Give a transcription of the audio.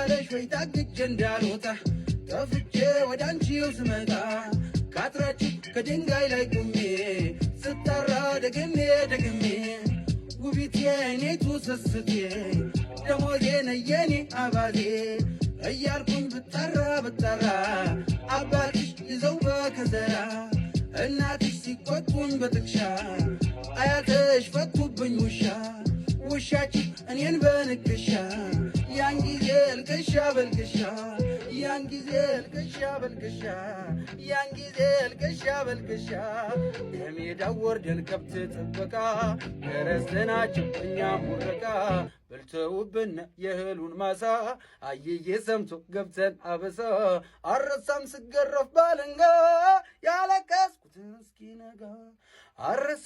እምቢ አለሽ ወይ ታግጄ እንዳልወጣ ጠፍቼ ወደ አንቺው ስመጣ ካጥራችሁ ከድንጋይ ላይ ቁሜ ስጠራ ደግሜ ደግሜ ውቢቴ እኔቱ ስስቴ ደሞዜ ነየኔ አባዜ እያልኩኝ ብጠራ ብጠራ አባትሽ ይዘው በከዘራ እናትሽ ሲቆጡኝ በጥቅሻ አያትሽ ፈቱብኝ ውሻ ውሻችሁ እኔን በንክሻ ያን ጊዜ እልቅሻ በልቅሻ ያን ጊዜ እልቅሻ በልቅሻ ያን ጊዜ እልቅሻ በልቅሻ ከሜዳው ወርደን ከብት ጥበቃ ረስተናቸው እኛም ሙረቃ በልተውብን የእህሉን ማሳ አይዬ ሰምቶ ገብተን አበሳ አረሳም ስገረፍ ባለንጋ ያለቀስኩትን እስኪነጋ አረሳ።